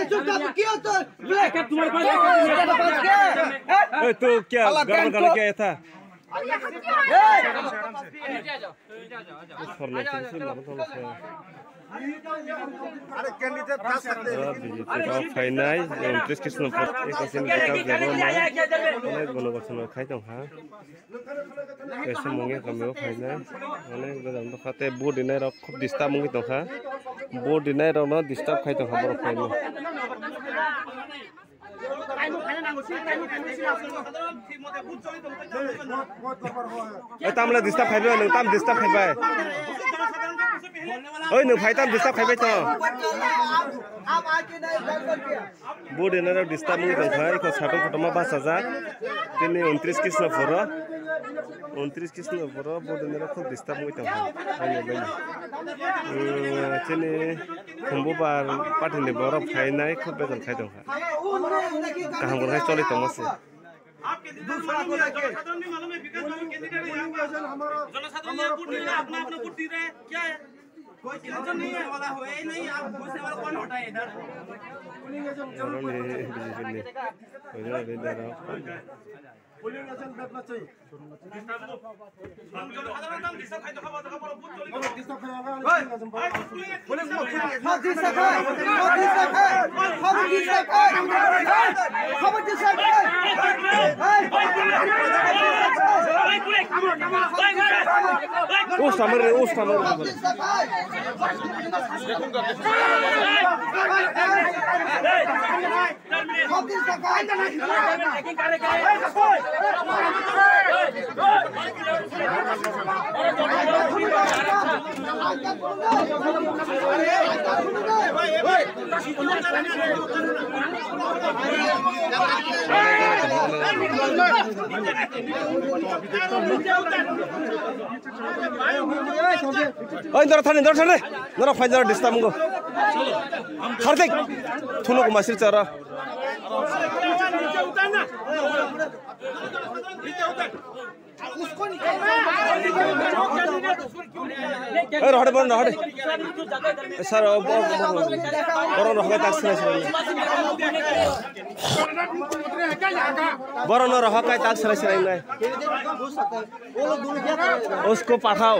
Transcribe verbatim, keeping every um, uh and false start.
चुप कर, तू क्यों तो ब्लैक? क्या तुम्हारे पास क्या है? ए, तू क्या साला गड़बड़ कर क्या था? ए! Formation swi mano tong se. Arekandidate ta sakte. Bijepi rok phainai, untris Krishnapur, ekasini bwkha jagao no. Onek gono gochano khai tong ha. Kaisa mungya kamio phainai. Onek bwkha tei vote dinai rok khub disturb wngwi tong kha. Vote dinai rok no disturb khai tong kha borok phainai. Ei, tamle disturb khai bai, nwng tam disturb khai bai. Oi, nwng phai tam disturb khai bai to. Vote dinai rok disturb wngwi tong kha, iko satung kotorma bachajak. Tini untris Krishnapur o, untris Krishnapur o vote dinai rok khub disturb wngwi tong kha. Aini bai. Chini Khumbubar party ni borok phainai khub bejal khai tong kha. Kaham khe choli tongma se. आपके दिमाग मालूम है, जनसाधारण नहीं मालूम है, विकास बाबू कैंडिडेट है यहाँ का। जनसाधारण यहाँ वोट दे रहा है, अपना अपना वोट दे रहा है, क्या है? कोई टेंशन नहीं है, वाला हो ही नहीं, आप घुसने वाला कौन होता है इधर? Oro ni B J P ni, oro ni daro. Usta mere, usta mere. Oi, dora thani, dora thani. Dora phai, dora disturb wngkha. Hardik, thuno kuma sir chara. Oi, rohde, bono rohde. Sir, o, o, o, bono rohde, tak sir, sir. Bono rohde, tak sir, sir. उसको पठाओ।